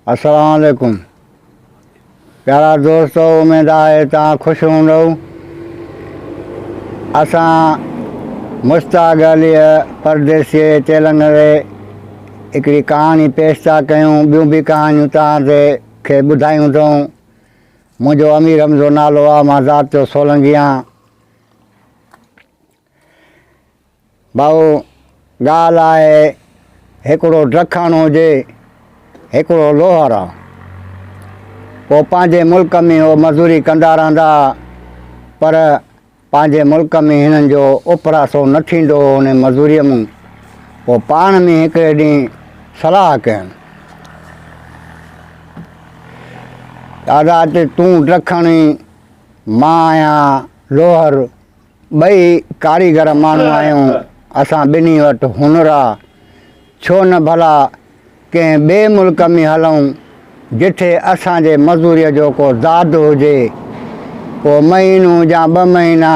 السلام عليڪم پيارا دوستو اميد آهي توهان خوش هوندؤ اسان مشتاق علي پرديسي چيلنگ تي هڪڙي ڪهاڻي پيش ٿا ڪيون ٻيون به ڪهاڻيون توهان تي کي ٻڌايون اٿئون منهنجو امير حمزو نالو آهي مان ذات جو سولنگي آهيان ڀائو ڳالهه آهي هڪڙو ڊکڻ هجي هڪڙو لوهر آ پوء پنهنجي ملڪ ۾ هو مزوري ڪندا رهندا پر پنهنجي ملڪ ۾ هنن جو اپراسو نه ٿيندو هو ان مزوريء مون پوء پاڻ ۾ هڪڙي ڏينهن صلاح ڪين دادا تون ڊکڻ مان آهيان لوهر ٻئي ڪاريگر ماڻهو آهيون، اسان ٻنهي وٽ هنر آ، ڇو نه ڀلا ڪنهن ٻئي ملڪ ۾ هلون، جتي اسان جي مزوريء جو ڪو داد هجي. ڪو مهينو يا ٻه مهينا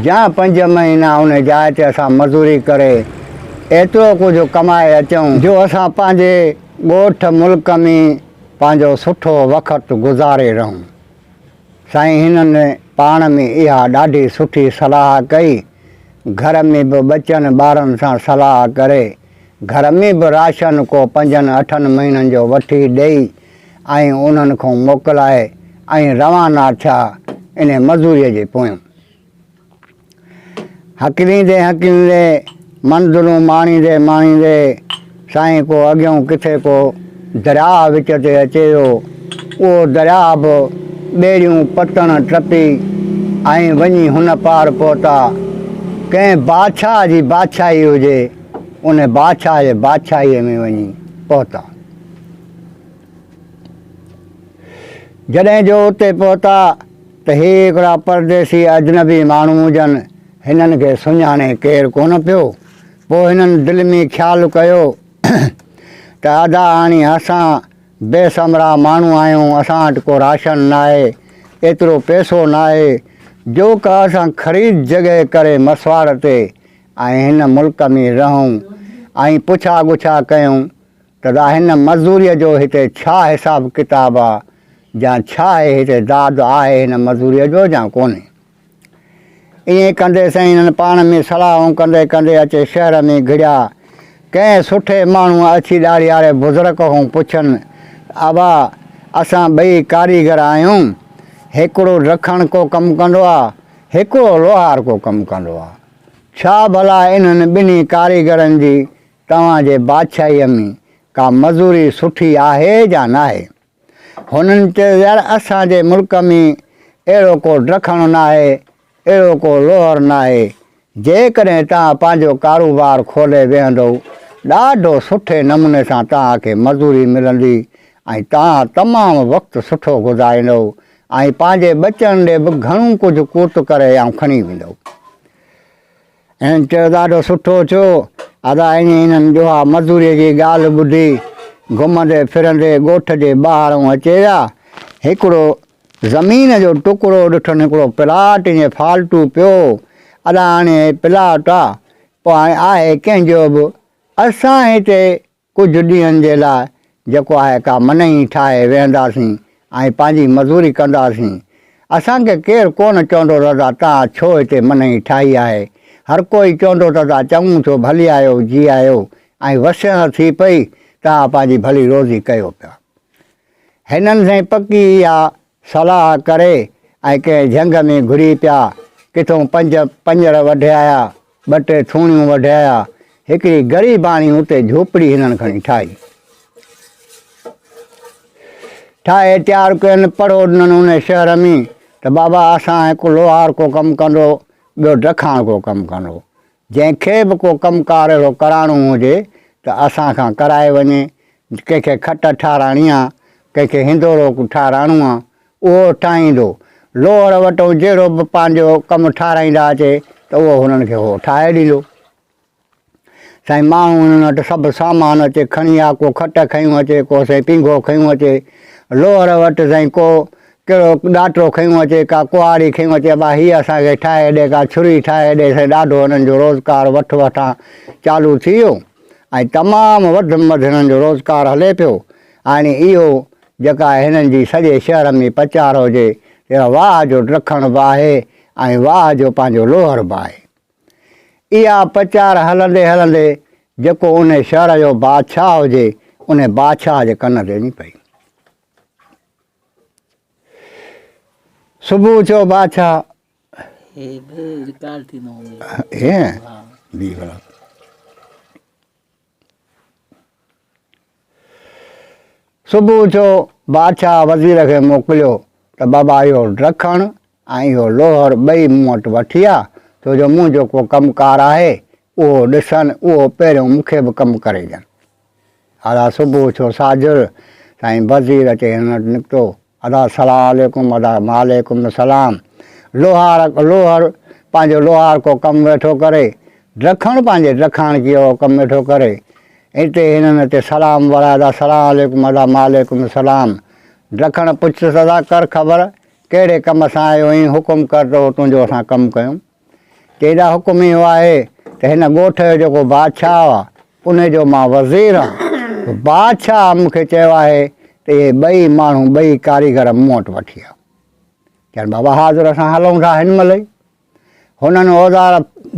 يا پنج مهينا ان جاء تي اسان مزوري ڪري ايترو ڪجهه ڪمائي اچون، جو اسان پنهنجي ڳوٺ ملڪ ۾ پنهنجو سٺو وقت گذاري رهون. سائين هنن پاڻ ۾ اها ڏاڍي سٺي صلاح ڪئي. گهر ۾ به ٻچن ٻارن سان صلاح ڪري، گهر ۾ به راشن ڪو پنجن اٺن مهينن جو وٺي ڏئي ۽ انهن کان موڪلائي ۽ روانا ٿيا انهي مزوريء جي پويون. هڪليندي هڪليندي، منزلون ماڻيندي ماڻيندي، سائين ڪو اڳيون ڪٿي ڪو درياهه وچ تي اچي ويو. اهو درياهه به ٻيڙيون پتڻ ٽپي ۽ وڃي هن پار پهتا. ڪنهن بادشاهه جي بادشاهي هجي، ان بادشاهه جي بادشاهيء ۾ وڃي پهتا. جڏهن جو اتي پهتا ته هي هڪڙا پرديسي اجنبي ماڻهو هجن، هنن کي سڃاڻي ڪير ڪونه پيو. پوء هنن دل ۾ خيال ڪيو ته ادا هاڻي اسان بي ثمرا ماڻهو آهيون، اسان وٽ ڪو راشن ناهي، ايترو پئسو ناهي، جو ڪا اسان خريد جڳهه ڪري مسواڙ تي ۽ هن ملڪ ۾ رهون ۽ پڇا ڳڇا ڪيون ته دا هن مزوريء جو هتي ڇا حساب ڪتاب آ يا ڇا آهي هتي داد آهي هن مزوريء جو يا ڪونهي. ائين ڪندي سائين هنن پاڻ ۾ صلاحون ڪندي ڪندي اچي شهر ۾ گهڙيا. ڪنهن سٺي ماڻهوء اڇي ڏاڙهي واري بزرگ کان پڇن ته ابا اسان ٻئي ڪاريگر آهيون، هڪڙو رکڻ ڪو ڪم ڪندو آ، هڪڙو لوهار ڪو ڪم ڪندو آ. ڇا ڀلا انهن ٻنهي ڪاريگرن جي توهان جي بادشاهيء ۾ ڪا مزوري سٺي آهي يا ناهي؟ هنن چيو، يار اسان جي ملڪ ۾ اهڙو ڪو ڊکڻ ناهي، اهڙو ڪو لوهر ناهي. جيڪڏهن توهان پنهنجو ڪاروبار کولي ويهندؤ، ڏاڍو سٺي نموني سان توهان کي مزوري ملندي ۽ توهان تمام وقت سٺو گذاريندؤ ۽ پنهنجي ٻچن ڏي به گهڻو ڪجهه ڪوت ڪري ۽ کڻي ويندؤ. هنن چيو ڏاڍو سٺو ٿيو ادا ائين هنن اها مزوريء جي ڳالهه ٻڌي گهمندي ڦرندي ڳوٺ جي ٻاهرئون اچي ويا. هڪڙو زمين جو ٽڪرو ڏٺن هڪڙو پلاٽ ائين فالتو پيو هو. ادا هاڻي هي پلاٽ آ پوء هاڻي آهي ڪنهن جو به اسان هتي ڪجهه ڏينهن جي لاء جيڪو آهي ڪا منئي ٺاهي ويهنداسين ۽ پنهنجي مزوري ڪنداسين. اسان کي ڪير ڪونه چوندو ته ادا توهان ڇو هتي منئي ٺاهي آهي. هر ڪوئي چوندو ته ادا چڱو ٿيو ڀلي آيو جي آيو ۽ وسيڻ ٿي پئي توهان پنهنجي ڀلي روزي ڪيو پيا. هنن سائين پڪي اها صلاح ڪري ۽ ڪنهن جهنگ ۾ گهري پيا. ڪٿئون پنج پڃر وڍي آيا، ٻه ٽي ٿوڻيون وڍي آيا. هڪڙي غريباڻي اتي جهوپڙي هنن کڻي ٺاهي. ٺاهي تيار ڪين، پڙهو ڏنن ان شهر ۾ ته بابا اسان هڪ لوهار ڪو ڪم ڪندو، ٻيو ڊکاڻ ڪو ڪم ڪندو. جنهن کي به ڪو ڪم ڪار اهڙو ڪرائڻو هجي ته اسان کان ڪرائي وڃي. ڪنهن کي کٽ ٺاراڻي آ، ڪنهن کي هندورو ٺاراڻو آ، اهو ٺاهيندو. لوهر وٽئون جهڙو به پنهنجو ڪم ٺاراهيندا اچي ته اهو هنن کي هو ٺاهي ڏيندو. سائين ماڻهو هنن وٽ سڀ سامان اچي کڻي آ، ڪو کٽ کنيون اچي، ڪو سائين پينگهو کنيون اچي. لوهر وٽ سائين ڪو ڪهڙو ڏاٽو کنيون اچي، ڪا ڪهاڙي کنيون اچي، ابا هيء اسان کي ٺاهي ڏي، ڪا ڇري ٺاهي ڏي، سائين ڏاڍو هنن جو روزگار وٺ وٺان چالو ٿي ويو ۽ تمام وڌ م وڌ هنن جو روزگار هلي پيو. هاڻي اهو جيڪا هنن جي سڄي شهر ۾ پچار هجي ته واهه جو ڊکڻ به آهي ۽ واهه جو پنهنجو لوهر به آهي. اها پچار هلندي هلندي جيڪو ان شهر جو بادشاهه هجي ان بادشاهه جي ڪن تي وڃي پئي. صبح ٿيو بادشاهه هي به رڪارڊ ٿيندو هوندو. هيئن بي ڀلا. صبح ٿيو بادشاهه وزير کي موڪليو ته بابا اهو ڊکڻ ۽ اهو لوهر ٻئي مون وٽ وٺي آ، ڇو جو منهنجو ڪو ڪم ڪار آهي، اهو ڏسن، اهو پهريون مون کي به ڪم ڪري ڏين. ادا صبح ٿيو ساجهر، سائين وزير اچي هنن وٽ نڪتو. ادا سلام عليڪم ادا وعليڪم السلام لوهار لوهر پنهنجو لوهارڪو ڪم ويٺو ڪري ڊکڻ پنهنجي ڊکاڻڪيء وارو ڪم ويٺو ڪري اتي هنن اچي سلام ورايا ادا سلام عليڪم ادا وعليڪم السلام ڊکڻ پڇيس ادا ڪر خبر ڪهڙي ڪم سان آيو آهين حڪم ڪر ته تنهنجو اسان ڪم ڪيون. تيڏا حڪم اهو آهي ته هن ڳوٺ جو جيڪو بادشاهه آ، ان جو مان وزير آن. بادشاهه مون کي چيو آهي ته اهي ٻئي ماڻهو، ٻئي ڪاريگر مون وٽ وٺي آ. چين بابا حاضر اسان هلون ٿا هن مهل ئي. هنن اوزار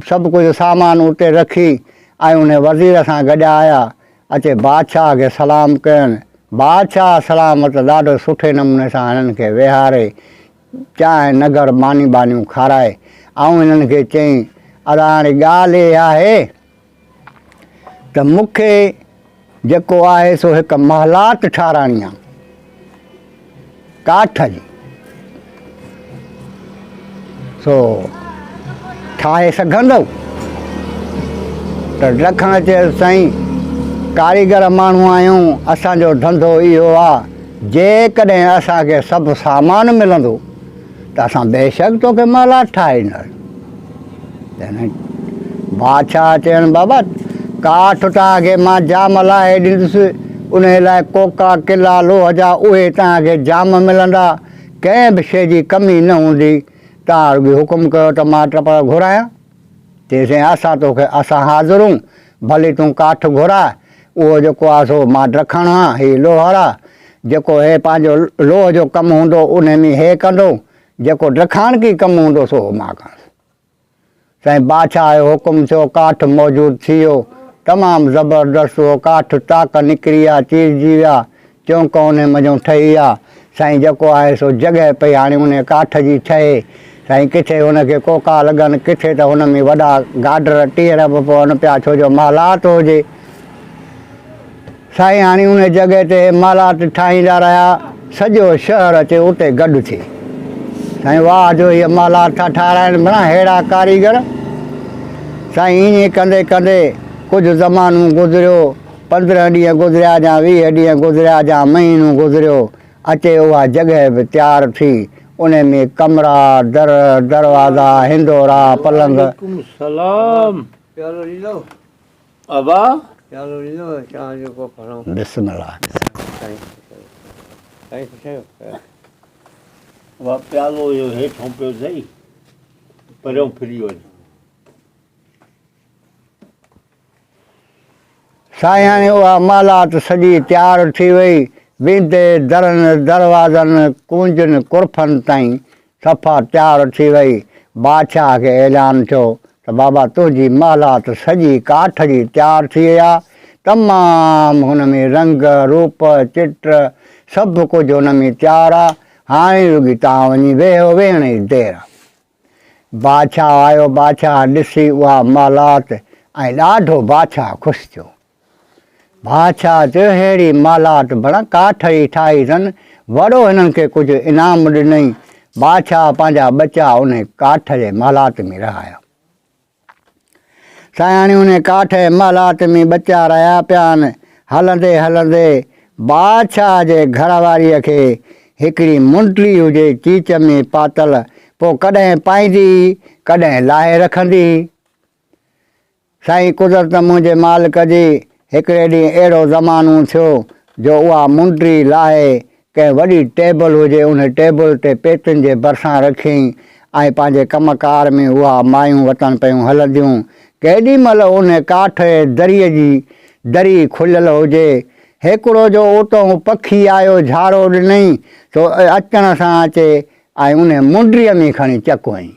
سڀ ڪجهه سامان اتي رکي ۽ ان وزير سان گڏيا آيا. اچي بادشاهه کي سلام ڪين. بادشاهه سلامت ڏاڍو سٺي نموني سان هنن کي ويهاري چانهه نگر ماني ٻانيون کارائي آئون هنن کي چيائين ادا هاڻي ڳالهه اها آهي ته مون کي جيڪو آهي سو هڪ محلات ٺاراڻي آهي ڪاٺ جي سو ٺاهي سگهندؤ؟ ته ڊکڻ چيس سائين ڪاريگر ماڻهو آهيون اسان جو ڌنڌو اهو آ جيڪڏهن اسان کي سڀ سامان ملندو ته اسان بيشڪ توکي محلات ٺاهي ڏينداسين. بادشاهه چين بابا ڪاٺ توهان کي مان جام لاهي ڏيندس انهي لاء ڪوڪا قلعا لوهه جا اهي توهان کي جام ملندا ڪنهن به شيء جي ڪمي نه هوندي توهان رڳي حڪم ڪيو ته مان ٽپڙ گهرايان. چيسين اسان توکي اسان حاضر هون، ڀلي تون ڪاٺ گهراء، اهو جيڪو آ سو مان ڊکڻ آ، هي لوهر آ، جيڪو هي پنهنجو لوهه جو ڪم هوندو انهي ۾ هي ڪندو، جيڪو ڊکاڻڪي ڪم هوندو سو مان ڪندس. سائين بادشاهه جو حڪم ٿيو، ڪاٺ موجود ٿي ويو، تمام زبردست اهو ڪاٺ طاق نڪري آ، چيرجي ويا، چونڪ انهي منجهون ٺهي آ. سائين جيڪو آهي سو جڳهه پئي هاڻي انهي ڪاٺ جي ٺهي. سائين ڪٿي هن کي ڪوڪا لڳن، ڪٿي ته هن ۾ وڏا گاڊر ٽيهر به پون پيا ڇو جو محلات هجي. سائين هاڻي انهي جڳهه تي هي محلات ٺاهيندا رهيا. سڄو شهر اچي اتي گڏ ٿئي. سائين واهه جو هيء محلات ٿا ٺاهرائن ڀلا ههڙا ڪاريگر. سائين ائين ڪندي ڪندي ڪجهه زمانو گذريو. 15 ڏينهن گذريا جا 20 ڏينهن گذريا جا مهينو گذريو، اچي اها جڳهه به تيار ٿي. انهي ۾ ڪمرا، در، دروازا، هندورا، پلنگ. وعليڪم السلام پيالو ڏيندؤ؟ ابا. پيالو ڏيندؤ چانهه جو ڪوپ هڻو. بسم الله. سائين سائين خوش آهيو؟ ابا پيالو اهو هيٺون پيو اٿئي پريون ڦري وڃ. سائين هاڻي اها محلات سڄي تيار ٿي وئي، ويندي درن، دروازن، ڪونجن، ڪرفن تائين صفا تيار ٿي وئي. بادشاهه کي اعلان ٿيو ته بابا تنهنجي محلات سڄي ڪاٺ جي تيار ٿي وئي آهي، تمام هن ۾ رنگ، روپ، چٽ سڀ ڪجهه هن ۾ تيار آهي، هاڻي رڳي توهان وڃي ويهو، ويهڻ جي دير آهي. بادشاهه آيو، بادشاهه ڏسي اها محلات ۽ ڏاڍو بادشاهه خوش ٿيو. بادشاهه چيو ههڙي محلات بڻ ڪاٺ جي ٺاهي اٿن، وڏو هنن کي ڪجهه انعام ڏنئي. بادشاهه پنهنجا ٻچا انهي ڪاٺ جي محلات ۾ رهايا. سائين هاڻي انهي ڪاٺ جي محلات ۾ ٻچا رهيا پيا آهن. هلندي هلندي بادشاهه جي گهر واريء کي هڪڙي منڊلي هجي چيچ ۾ پاتل، پوء ڪڏهن پائيندي هئي، ڪڏهن لاهي رکندي هئي. سائين قدرت منهنجي مالڪ جي، هڪڙي ڏينهن اهڙو زمانو ٿيو جو اها منڊي لاهي ڪنهن وڏي ٽيبل هجي ان ٽيبل تي پيتين جي ڀرسان رکيائين ۽ پنهنجي ڪم ڪار ۾ اها مايون وتن پيون هلنديون. ڪيڏي مهل ان ڪاٺ جي دريء جي دري کليل هجي. هڪڙو جو اتئون پکي آيو جهاڙو ڏنئي، سو اچڻ سان اچي ۽ انهي منڊيء ۾ کڻي چڪ هنئي.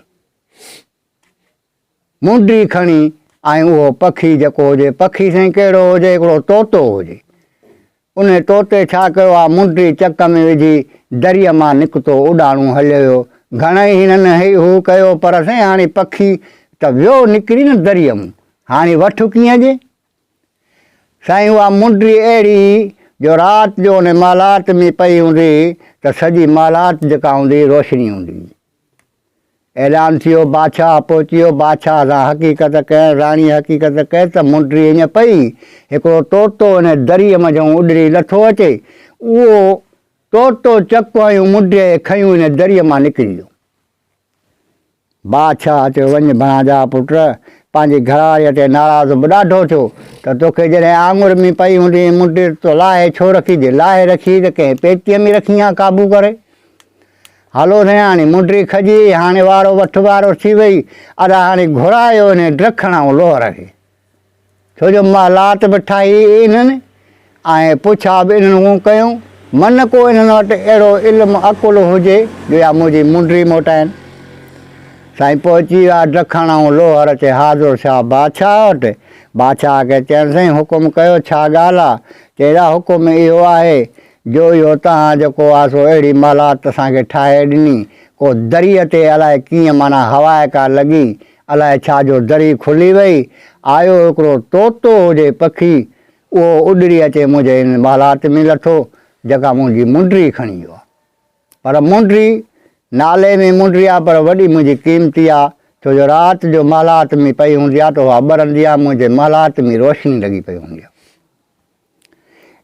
منڊي کڻي ۽ اهو پکي جيڪو هجي، پکي سائين ڪهڙو هجي، هڪڙو طوطو هجي. انهي طوطي ڇا ڪيو آ، منڊي چڪ ۾ وجهي دريء مان نڪتو، اڏاڻو هليو ويو. گهڻئي هنن هي هو ڪيو پر سائين هاڻي پکي ته ويو نڪري نه دريء مون، هاڻي وٺ ڪيئن جي؟ سائين اها منڊي اهڙي هئي جو رات جو انهي محلات ۾ پئي هوندي هئي ته سڄي محلات جيڪا هوندي هئي روشني هوندي هئي. اعلان ٿي ويو، بادشاهه پهچي ويو، بادشاهه سان حقيقت ڪئين، راڻي حقيقت ڪئي ته منڊي ائين پئي، هڪڙو طوطو انهي دريء منجهئون اڏري لٿو اچي، اهو طوطو چڪ هنيو منڊيء کي کنيو انهي دريء مان نڪري ويو. بادشاهه چيو، وڃ ڀڻاجا پٽ، پنهنجي گهرواريء تي ناراض به ڏاڍو ٿيو ته توکي جڏهن آڱر ۾ پئي هوندي هئي منڊي ته تو لاهي ڇو رکي، جي لاهي رکي ته ڪنهن پيتيء ۾ رکين ها قابو ڪري. هلو سائين هاڻي منڊي کڄي، هاڻي وارو وٺ وارو ٿي وئي، ادا هاڻي گهرايو انهي ڊکڻ ۽ لوهر کي. ڇو جو محلات به ٺاهي انهن ۽ پڇا به انهن کان ڪيون، من ڪو انهن وٽ اهڙو علم عقل هجي جو اها منهنجي منڊي موٽائين. سائين پهچي ويا ڊکڻ ۽ لوهر اچي حاضر ٿيا بادشاهه وٽ. بادشاهه کي چين سائين حڪم ڪيو ڇا ڳالهه آ؟ چي ادا حڪم اهو آهي جو اهو توهان جيڪو آ سو اهڙي محلات اسان کي ٺاهي ڏني، ڪو دريء تي الائي ڪيئن معنيٰ هواء ڪا لڳي الائي ڇا جو دري کلي وئي، آيو هڪڙو طوطو هجي پکي، اهو اڏري اچي منهنجي هن محلات ۾ لٿو، جيڪا منهنجي منڊري کڻي ويو آ. پر منڊري، نالي ۾ منڊري آ پر وڏي منهنجي قيمتي آ، ڇو جو رات جو محلات ۾ پئي هوندي آ ته اها ٻرندي آ، منهنجي محلات ۾ روشني لڳي پئي هوندي آ.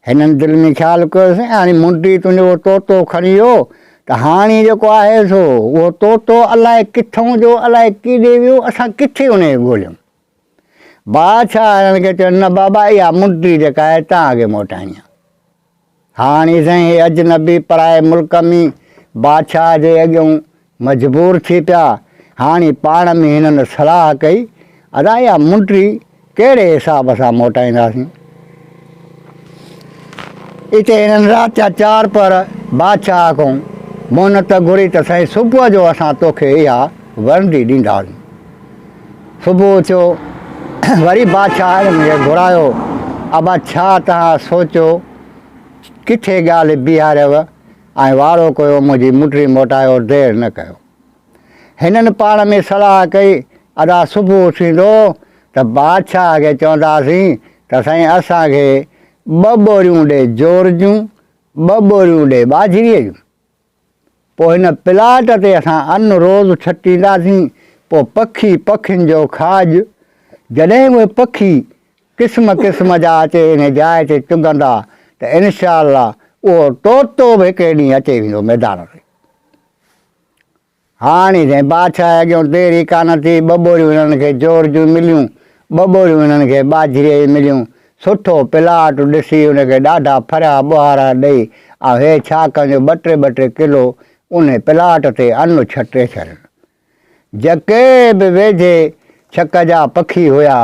هنن دل ۾ خيال ڪيو سائين هاڻي منڊي تنهنجو اهو طوطو کڻي ويو ته هاڻي جيڪو آهي سو اهو طوطو الائي ڪٿئون جو الائي ڪيڏي ويو اسان ڪٿي ان کي ڳوليون. بادشاهه هنن کي چيو نه بابا اها منڊي جيڪا آهي توهان کي موٽائڻي آهي. هاڻي سائين هي اجنبي پرائي ملڪ ۾ بادشاهه جي اڳيون مجبور ٿي پيا. هاڻي پاڻ ۾ هنن صلاح ڪئي، ادا اها منڊي ڪهڙي حساب سان موٽائينداسين؟ اتي هنن رات جا چار پهر بادشاهه کان مهلت گهري ته سائين صبح جو اسان توکي اها ورندي ڏينداسين. صبح ٿيو، وري بادشاهه هنن کي گهرايو، ابا ڇا توهان سوچيو، ڪٿي ڳالهه بيهاريو ۽ وارو ڪيو، منهنجي مٽري موٽايو، دير نه ڪيو. هنن پاڻ ۾ صلاح ڪئي، ادا صبح ٿيندو ته بادشاهه کي چونداسين ته سائين اسان کي ٻه ٻوريون ڏي جور جون، ٻه ٻوريون ڏي ٻاجهريء جون. پوء هن پلاٽ تي اسان ان روز ڇٽينداسين، پوء پکي پکين جو کاڄ، جڏهن اهي پکي قسم قسم جا اچي انهي جاء تي چڳندا ته انشاء الله اهو طوطو به هڪڙي ڏينهن اچي ويندو ميدان تي. هاڻي سائين بادشاهه اڳيون دير ئي ڪانه ٿي، ٻه ٻوريون هنن کي جور جون مليون، ٻه ٻوريون هنن کي ٻاجهريء جون مليون. سٺو پلاٽ ڏسي ان کي ڏاڍا ڦريا ٻهارا ڏئي ۽ هي ڇا ڪن جو ٻه ٽي ٻه ٽي ڪلو انهي پلاٽ تي ان ڇٽي ڇڏين. جيڪي به ويجهي ڇڪ جا پکي هيا،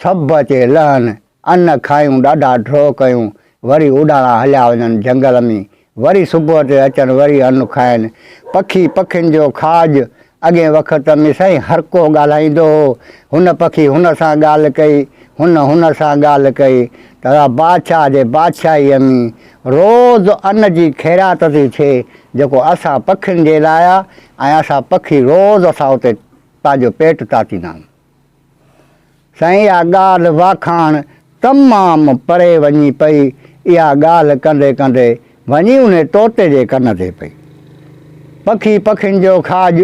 سڀ اچي لهن، ان کايون ڏاڍا ڍؤ ڪيون، وري اڏاڻا هليا وڃن جهنگل ۾، وري صبح تي اچن وري ان کائن. پکي پکين جو کاڄ، اڳئين وقت ۾ سائين هرڪو ڳالهائيندو هو، هن پکي هن سان ڳالهه ڪئي، هن هن سان ڳالهه ڪئي ته بادشاهه جي بادشاهيء ۾ روز ان جي خيرات ٿي ٿئي، جيڪو اسان پکين جي لاء آ ۽ اسان پکي روز اسان اتي پنهنجو پيٽ تاتيندا آهيون. سائين اها ڳالهه واکاڻ تمام پري وڃي پئي، اها ڳالهه ڪندي ڪندي وڃي انهي طوطي جي ڪن تي پئي. پکي پکين جو کاڄ.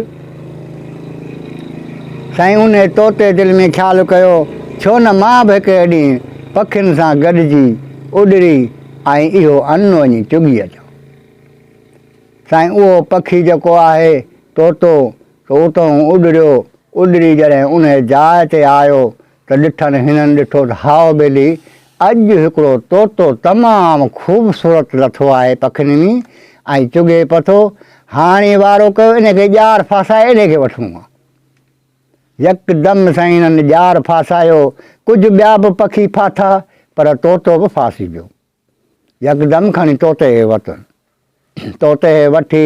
سائين انهي طوطي دل ۾ خيال ڪيو، ڇو نه مان به هڪڙي ڏينهن پکين سان گڏجي اڏري ۽ اهو ان وڃي چڳي اچان. سائين اهو پکي جيڪو آهي طوطو سو اتان اڏريو، اڏري جڏهن انهيء جاء تي آيو ته ڏٺن هنن ڏٺو ته هاء ٻيلي، اڄ هڪڙو طوطو تمام خوبصورت لٿو آهي پکين ۾ ۽ چڳي پٿو، هاڻي وارو ڪيو انهيء کي ڄار ڦاسائي انهيء کي وٺڻو آهي. يڪدم سائين هنن ڄار ڦاسايو، ڪجهه ٻيا به پکي ڦاٿا پر طوطو به ڦاسي ويو. يڪدم کڻي طوطي کي ورتن. طوطي کي وٺي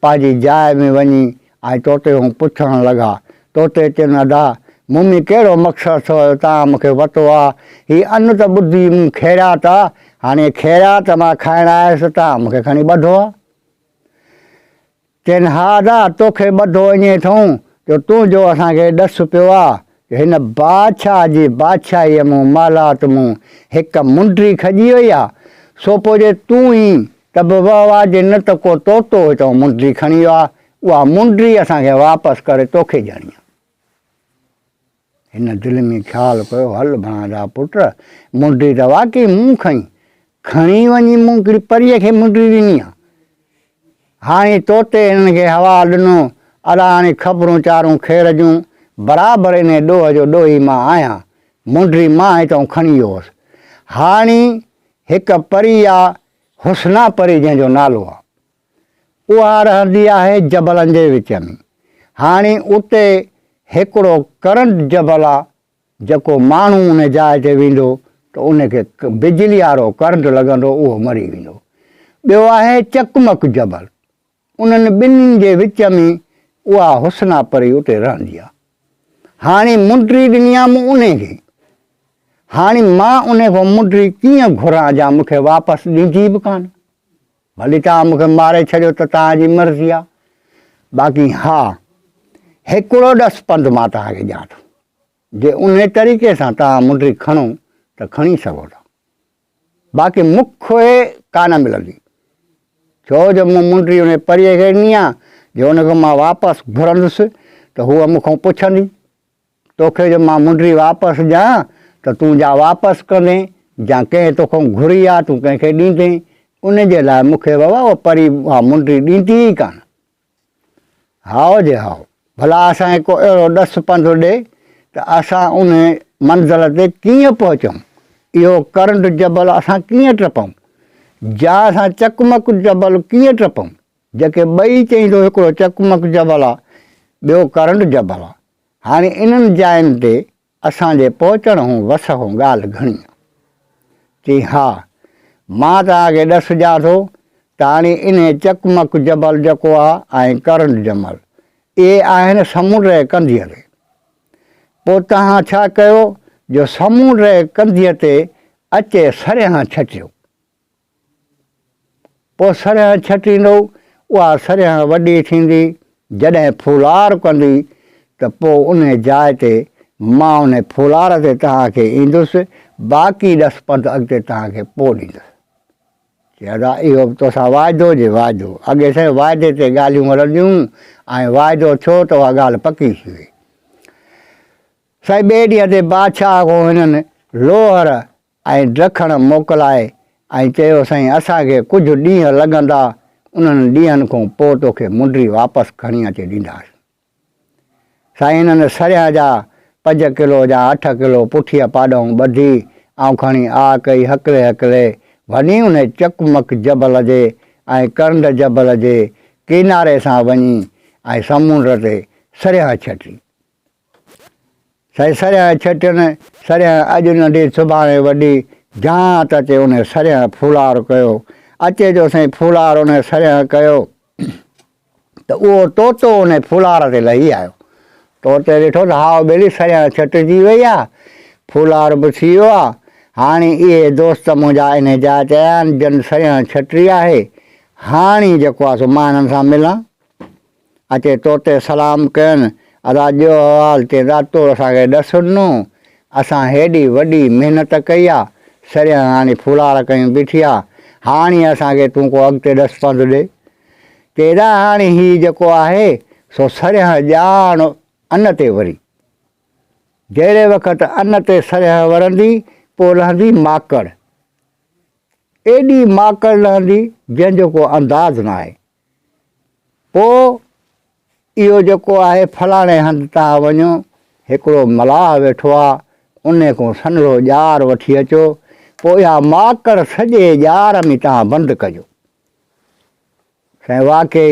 پنهنجي جاء ۾ وڃي ۽ طوطي کان پڇڻ لڳا. طوطي چين ادا! مون ۾ ڪهڙو مقصد اٿو جو توهان مون کي ورتو آ؟ هي ان ته ٻڌي مون خيرات آ، هاڻي خيرات مان کائڻ آيس ته توهان مون کي کڻي ٻڌو آ. چين ها ادا! توکي ٻڌو ائين اٿئون جو تنهنجو اسان کي ڏس پيو آ جو هن بادشاهه جي بادشاهيء مون محلات مون هڪ منڊي کڄي وئي آ، سو پوء جي تون ئين ته به وهه واه جي نه ته ڪو طوطو هتئون منڊي کڻي ويو آ، اها منڊي اسان کي واپس ڪري توکي ڏيڻي آ. هن دل ۾ خيال ڪيو، هل ڀڻا جا پٽ، منڊي ته واقعي مون کنئي، کڻي وڃي مون هڪڙي پريء کي منڊي ڏني آ. هاڻي طوطي هنن کي حوال ڏنو، ادا هاڻي خبرون چارون خير جون، برابر انهي ڏوهه جو ڏوهي مان آهيان، منڊي مان هتئون کڻي ويو هوس. هاڻي هڪ پري آ، حسنا پري جنهن جو نالو آ. اها رهندي آهي جبلن جي وچ ۾. هاڻي اتي هڪڙو ڪرنٽ جبل آ، جيڪو ماڻهو ان جاء تي ويندو ته ان کي بجلي وارو ڪرنٽ لڳندو اهو مري ويندو. ٻيو آهي چقمق جبل. انهن ٻنهين جي وچ ۾ اها حسنا پري اتي رهندي آ. هاڻي منڊي ڏني آ مون انهي کي. هاڻي مان انهي کان منڊي ڪيئن گهران جا مون کي واپس ڏيندي به ڪانه. ڀلي توهان مون کي ماري ڇڏيو ته توهان جي مرضي آ، باقي ها هڪڙو ڏس پنڌ مان توهان کي ڏيان ٿو، جي انهي طريقي سان توهان منڊي کڻو ته کڻي سگهو ٿا، باقي مون کي ڪانه ملندي، ڇو جو مون منڊي انهي پريء کي ڏني آ، جي ان کان مان واپس گهرندس ته هوء مون کان پڇندي. توکي جو مان منڊي واپس ڏيان ته تون جا واپس ڪندين جا ڪنهن توکان گهري آ تون ڪنهن کي ڏيندين، ان جي لاء مون کي بابا اها پري اها منڊي ڏيندي ئي ڪانه. هائو جي هائو، ڀلا اسان کي ڪو اهڙو ڏس پنڌ ڏي ته اسان ان منزل تي ڪيئن پهچون، اهو ڪرنڊ جبل اسان ڪيئن ٽپون، جا اسان چقمق جبل ڪيئن ٽپون، جيڪي ٻئي چئين ٿو هڪڙو چقمق جبل آ، ٻيو ڪرنڊ جبل آ. هاڻي انهن جاين تي اسان جي پهچڻ هون وس هون ڳالهه گهڻي آ. چيائين ها، مان توهان کي ڏس ڏيان ٿو ته هاڻي انهي چقمق جبل جيڪو آ ۽ ڪرنڊ جمل، اهي آهن سمنڊ جي ڪنڌيء تي. پوء توهان ڇا ڪيو جو سمنڊ جي ڪنڌيء تي اچي سريان ڇٽيو. پوء سرهه ڇٽيندو، اها سرهه وڏي ٿيندي، جڏهن ڦولار ڪندي ته پوء انهي جاء تي مان انهي ڦولار تي توهان کي ايندس، باقي ڏس پنڌ اڳتي توهان کي پوء ڏيندس. چي ادا اهو به توسان واعدو جي واعدو، اڳي سائين واعدي تي ڳالهيون هلنديون ۽ واعدو ٿيو ته اها ڳالهه پڪي ٿي وئي. سائين ٻئي ڏينهن تي بادشاهه کان هنن لوهر ۽ ڊکڻ موڪلائي ۽ چيو سائين اسان کي ڪجهه ڏينهن لڳندا انهن ڏينهن کان پوء توکي منڊي واپس کڻي اچي ڏينداسين. سائين هنن سريان جا پنج ڪلو جا اٺ ڪلو پٺيء پاڏئون ٻڌي ۽ کڻي آ ڪئي هڪلي هڪلي وڃي انهي چقمق جبل جي ۽ ڪرنڊ جبل جي ڪيناري سان وڃي ۽ سمونڊ تي سريان ڇٽي. سائين سرهيان ڇٽين، سرهيان اڄ ننڍي سڀاڻي وڏي، جان ته اچي انهي سرهيان ڦولار ڪيو. اچي جو سائين ڦولار انهي سرهيان ڪيو ته اهو طوطو انهي ڦولار تي لهي آيو. طوطي ڏٺو ته هاء ٻيلي سرهيان ڇٽجي وئي آ، ڦولار به ٿي ويو آ، هاڻي اهي دوست منهنجا انهي جاء تي آيا آهن جن سرهيان ڇٽي آهي، هاڻي جيڪو آ سو مان انهن سان ملان. اچي توتي سلام ڪين، ادا ڏيو احوال تي راتو اسان کي ڏس ڏنو، اسان هيڏي وڏي محنت ڪئي آ، سريان هاڻي ڦولار ڪيون بيٺي آ، هاڻي اسان کي تون ڪو اڳتي ڏس پنڌ ڏي. چي ادا هاڻي هي جيڪو آهي سو سريان ڄاڻ ان تي وري. جهڙي وقت ان تي سريان ورندي، پوء لهندي ماڪڙ. ايڏي ماڪڙ لهندي جنهن جو ڪو انداز ناهي. پوء اهو جيڪو آهي فلاڻي هنڌ تان وڃو، هڪڙو ملاح ويٺو آ، انهي کان سنهڙو ڄار وٺي اچو، پوء اها ماڪڙ سڄي ڄار ۾ تان بند ڪجو. سائين واقعي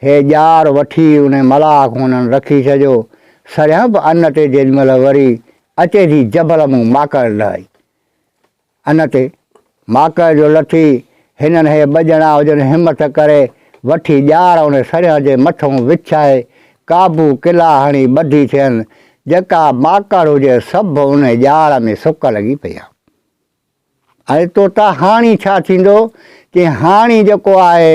هي ڄار وٺي انهي ملاح کان انهن رکي ڇڏيو. سرهيان به ان تي جيڏي مهل وري اچي ٿي جبل مون ماڪڙ لهي. ان تي ماڪڙ جو لٿي، هنن هي ٻه ڄڻا هجن همٿ ڪري وٺي ڄار ان سريان جي مٿئون وڇائي قابو قلعا هڻي ٻڌي ٿين، جيڪا ماڪڙ هجي سڀ ان ڄار ۾ سڪ لڳي پئي آ. ۽ طوطا هاڻي ڇا ٿيندو؟ چي هاڻي جيڪو آهي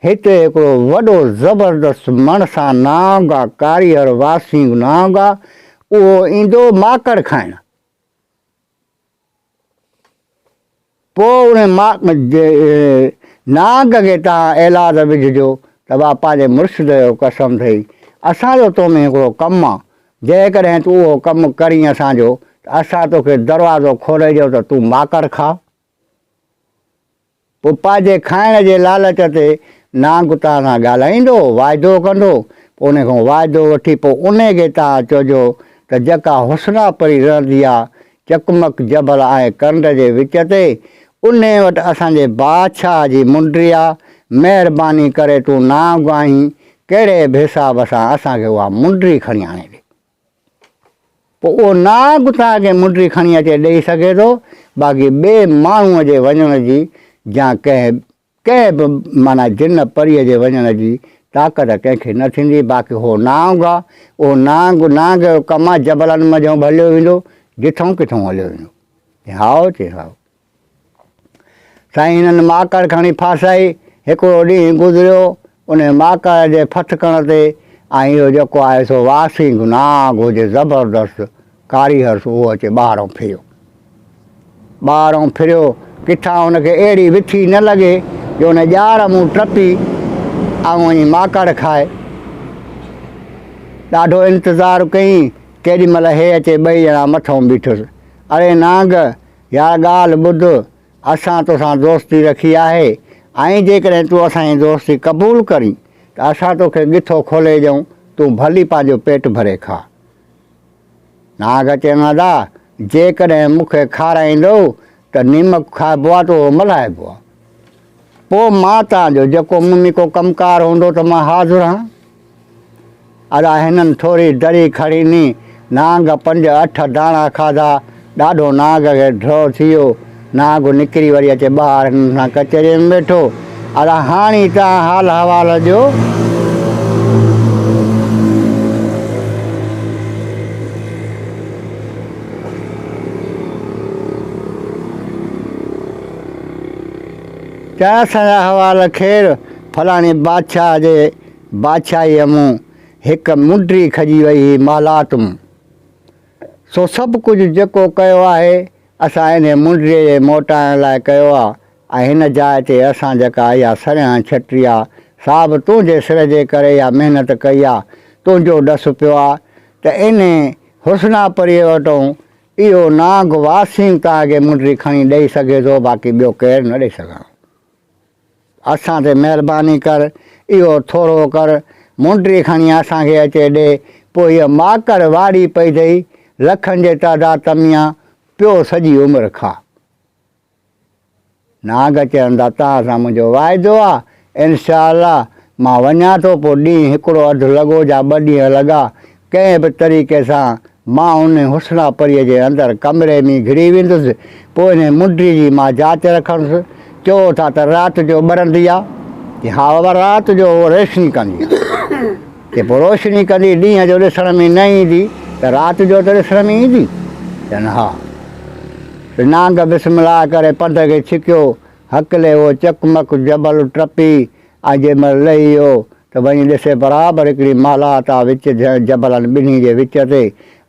هتي هڪڙو وڏو زبردست مڻسان نانگ آ، ڪاريهر واسينگ نانگ آ، اهو ايندو ماڪڙ کائڻ. پوء ان نانگ کي توهان ايلاز وجهجو ته وا پنهنجي مرشد جو قسم اٿئي، اسان جو تو ۾ هڪڙو ڪم آ، جيڪڏهن تون اهو ڪم ڪرين اسان جو ته اسان توکي دروازو کولي ڏيون ته تون ماڪڙ کاء. پوء پنهنجي کائڻ جي لالچ تي نانگ توهان سان ڳالهائيندو، واعدو ڪندو، پوء انهي کان واعدو وٺي پوء انهي کي توهان چئجو ته جيڪا حسنا پري رهندي آ چقمق جبل ۽ ڪنڊ جي وچ تي، انهي وٽ اسان جي بادشاهه جي منڊي آ، مهرباني ڪري تون نانگ آهين، ڪهڙي به حساب سان اسان کي اها منڊي کڻي آڻي ڏي. پوء اهو نانگ توهان کي منڊي کڻي اچي ڏئي سگهي ٿو، باقي ٻئي ماڻهوء جي وڃڻ جي يا ڪنهن ڪنهن به معنيٰ جن پريء جي وڃڻ جي طاقت ڪنهن کي نه ٿيندي، باقي هو نانگ آ، اهو نانگ، نانگ جو ڪم آ جبلن منجهئون به هليو ويندو، جٿئون ڪٿئون هليو ويندو. چيائين هائو؟ چيائين هائو. سائين هنن ماڪڙ کڻي ڦاسائي، هڪڙو ڏينهن گذريو، انهي ماڪڙ جي ڦٿڪڻ تي ۽ اهو جيڪو آهي سو واسينگ نانگ هجي زبردست ڪاريهر سو اهو اچي ٻاهرئون ڦريو. ٻاهرئون ڦريو، ڪٿان هن کي اهڙي وٿي نه لڳي جو ان ڄار مون ٽپي ۽ وڃي ماڪڙ کائي. ڏاڍو انتظار ڪيائين، ڪيڏي مهل هي اچي ٻئي ڄڻا مٿئون بيٺس. اڙي نانگ! يار ڳالهه ٻڌ، اسان توسان دوستي رکي آهي ۽ جيڪڏهن تون اسان جي دوستي قبول ڪرين ته اسان توکي ڳٿو کولي ڏيون، تون ڀلي پنهنجو پيٽ ڀري کاء. نانگ چيو ادا، جيڪڏهن مون کي کارائيندؤ ته نيمڪ کائبو آ ته اهو ملهائبو آ. پوء مان تان جو جيڪو مون ۾ ڪو ڪم ڪار هوندو ته مان حاضر هان. ادا هنن ٿوري دري کڻي ني، نانگ پنج اٺ داڻا کاڌا، ڏاڍو نانگ کي ڍؤ ٿي ويو. نانگ نڪري وري اچي ٻاهر هنن سان ڪچهريء ۾ ويٺو. ادا هاڻي تان حال حوال ڏيو. ته اسان جا حوال خير، فلاڻي بادشاهه جي بادشاهيء مون هڪ منڊي کڄي وئي هئي محلات مون. سو سڀ ڪجهه جيڪو ڪيو آهي، اسان انهيء منڊيء جي موٽائڻ لاء ڪيو آ ۽ هن جاء تي اسان جيڪا اها سرهيان ڇٽي آ، سا به تنهنجي سر جي ڪري اها محنت ڪئي آ، تنهنجو ڏس پيو آ ته انهيء حسنا پريء وٽئون اهو نانگ واسينگ توهان کي منڊي کڻي ڏئي سگهي ٿو، باقي ٻيو ڪير نه ڏئي سگهندو. اسان تي مهرباني ڪر، اهو ٿورو ڪر، منڊي کڻي اسان کي اچي ڏي. پوء هيء ماڪڙ واڙي پئي اٿئي، لکن جي تعداد تميان، پيو سڄي عمر کاء. نانگ چون ٿا، توهان سان منهنجو واعدو آ، انشاء الله مان وڃان ٿو، پوء ڏينهن هڪڙو اڌ لڳو جا ٻه ڏينهن لڳا، ڪنهن به طريقي سان مان انهي حسنا پريء جي اندر ڪمري ۾ گهڙي ويندس، پوء انهي منڊي جي مان جاچ رکندس، چئو ٿا ته رات جو ٻرندي آ؟ چي ها بابا رات جو هوء روشني ڪندي آ. چي پوء روشني ڪندي ڏينهن جو ڏسڻ ۾ نه ايندي ته رات جو ته ڏسڻ ۾ ايندي؟ چين ها. نانگ بسم الله ڪري پنڌ کي ڇڪيو، هڪلي اهو چقمق جبل ٽپي ۽ جنهن مهل لهي ويو ته وڃي ڏسي برابر هڪڙي محلات آ وچ جبلن ٻنهي جي وچ تي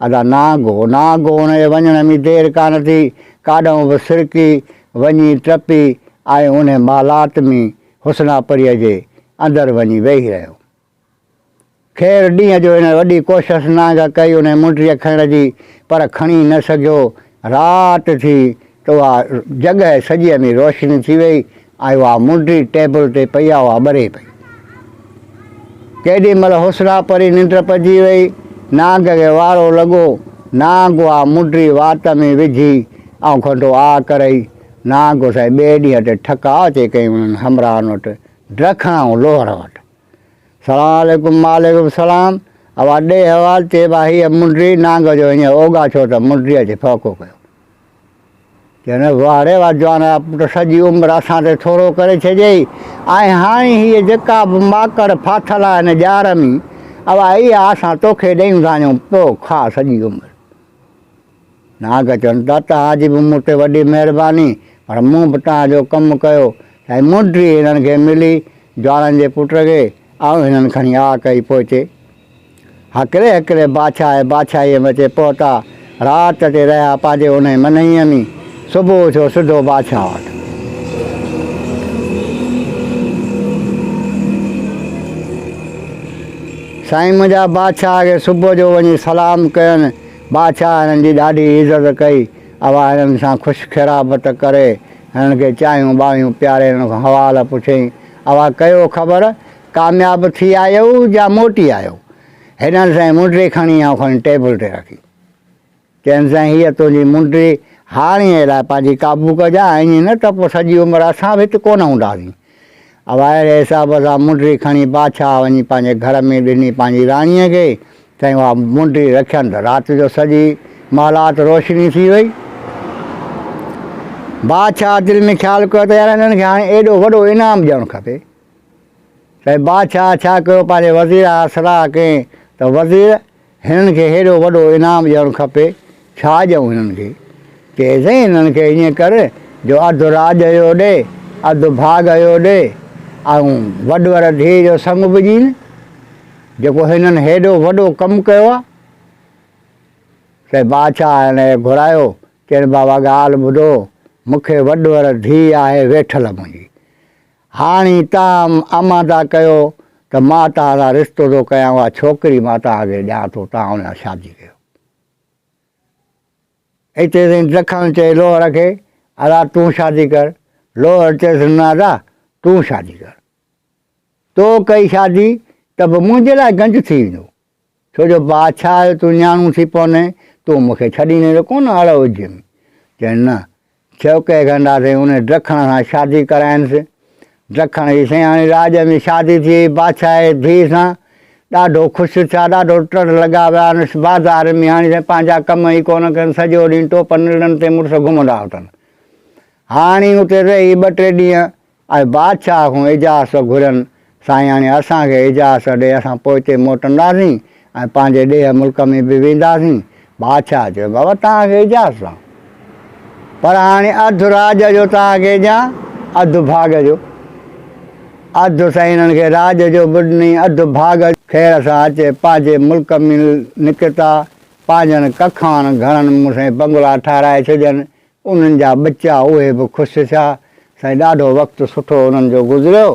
ادا نانگ هو. نانگ هو ان جي وڃڻ ۾ دير ڪانه ٿي، ڪاڏانهن به سرڪي وڃي ٽپي ۽ انهي محلات ۾ حسنا پريء جي اندر وڃي ويهي رهيو. خير ڏينهن جو هن وڏي ڪوشش نانگ ڪئي انهي منڊيء کڻڻ جي پر کڻي نه سگهيو. رات ٿي ته اها جڳهه سڄيء ۾ روشني ٿي وئي ۽ اها منڊي ٽيبل تي پئي آ اها ٻري پئي. ڪيڏي مهل حسنا پري ننڊ پئجي وئي. نانگ کي وارو لڳو. نانگ اها منڊي وات ۾ وجهي ۽ کنڊو آ ڪرئي. نانگ سائين ٻئي ڏينهن تي ٺڪاء اچي ڪئي انهن همراهن وٽ ڊکڻ ۽ لوهر وٽ. سلام عليڪم وعليڪم السلام اوا ڏي حوال چي با هيء منڊي نانگ جو هينئر اوڳاڇو ته منڊيء اچي ڦهڪو ڪيو. چيائين، واهه ري واهه جوان جا پٽ سڄي عمر اسان تي ٿورو ڪري ڇڏيئي ۽ هاڻي هيء جيڪا به ماڪڙ ڦاٿل آهي هن ڄار ۾، اها اها اسان توکي ڏيون ٿا وڃون، پيو کاء سڄي عمر. نانگ چون ٿا، توهان جي به مون تي وڏي مهرباني، پر مون به توهان جو ڪم ڪيو. سائين منڊي هنن کي ملي، جوانن جي پٽ کي، ۽ هنن کڻي آ ڪئي پوئتي. هڪلي هڪلي بادشاهه بادشاهيء ۾ اچي پهتا. رات اچي رهيا پنهنجي انهيء منهيء ۾. صبح ٿيو سڌو بادشاهه وٽ. سائين منهنجا بادشاهه کي صبح جو وڃي سلام ڪين. بادشاهه هنن جي ڏاڍي عزت ڪئي. اها هنن سان خوش خيرابت ڪري هنن کي چانهيون ٻانهيون پياري هنن کان حوال پڇيائين. اها ڪيو خبر ڪامياب ٿي آيو يا موٽي آيو؟ هنن سائين منڊي کڻي ۽ کڻي ٽيبل تي رکي. چين سائين هيء تنهنجي منڊي هاڻيء لاء پنهنجي قابو ڪجان ائين نه ته پوء سڄي عمر اسان به هت ڪونه هونداسين. اهڙي حساب سان منڊي کڻي بادشاهه وڃي پنهنجي گهر ۾ ڏني پنهنجي راڻيء کي. سائين اها منڊي رکين ته رات جو سڄي محلات روشني ٿي وئي. بادشاهه دل ۾ خيال ڪيو ته يار هنن کي هاڻي ايڏو وڏو انعام ڏيڻ کپي. سائين بادشاهه ڇا ڪيو پنهنجي وزير سان صلاح ڪئين ته وزير هنن کي هيڏو وڏو انعام ڏيڻ کپي ڇا ڏيون هنن کي؟ چيائين سائين هنن کي ائين ڪر جو اڌ راڄ جو ڏي اڌ ڀاڳ جو ڏي ۽ وڏور ڌيء جو سڱ به ڏين جيڪو هنن هيڏو وڏو ڪم ڪيو آهي. سائين بادشاهه هن کي گهرايو چيائين بابا ڳالهه ٻڌو مون کي وڏور ڌيء آهي ويٺل منهنجي هاڻي توهان آماده ڪيو ته مان توهان سان رشتو ٿو ڪيان، اها ڇوڪري مان توهان کي ڏيان ٿو، توهان ان سان شادي ڪيو. اتي سائين ڊکڻ چئي لوهر کي، ادا تون شادي ڪر. لوهر چيس، نه ادا تون شادي ڪر. تو ڪئي شادي ته به منهنجي لاء گنج ٿي ويندو. ڇو جو بادشاهه آهيو تون نياڻو ٿي پوندين، تون مون کي ڇڏيندين ته ڪونه اڙ وجهيم. چيائين نه. چوڪي کنڊا سائين ان ڊکڻ سان شادي ڪرائينس. ڊکڻ جي سائين هاڻي راڄ ۾ شادي ٿي وئي بادشاهه جي ڌيء سان. ڏاڍو خوش ٿيا، ڏاڍو ٽڙ لڳا ويا آهن بازار ۾ هاڻي سائين پنهنجا ڪم ئي ڪونه ڪن، سڄو ڏينهن ٽوپ نڙن تي مڙس گهمندا اٿن. هاڻي اتي رهي ٻه ٽي ڏينهن ۽ بادشاهه کان اجازت گهرين، سائين هاڻي اسان کي اجازت ڏي، اسان پوئتي موٽنداسين ۽ پنهنجي ڏيهه ملڪ ۾ به وينداسين. بادشاهه چيو، بابا توهان کي اجازت آ، پر هاڻي اڌ راڄ جو توهان کي ڏيان، اڌ ڀاڳ جو. اڌ سائين هنن کي راڄ جو به ڏني، اڌ ڀاڳ. خير سان اچي پنهنجي ملڪ ۾ نڪتا، پنهنجن ڪکان گهڻن مون سائين بنگلا ٺهرائي ڇڏين، انهن جا ٻچا اهي به خوش ٿيا. سائين ڏاڍو وقت سٺو انهن جو گذريو.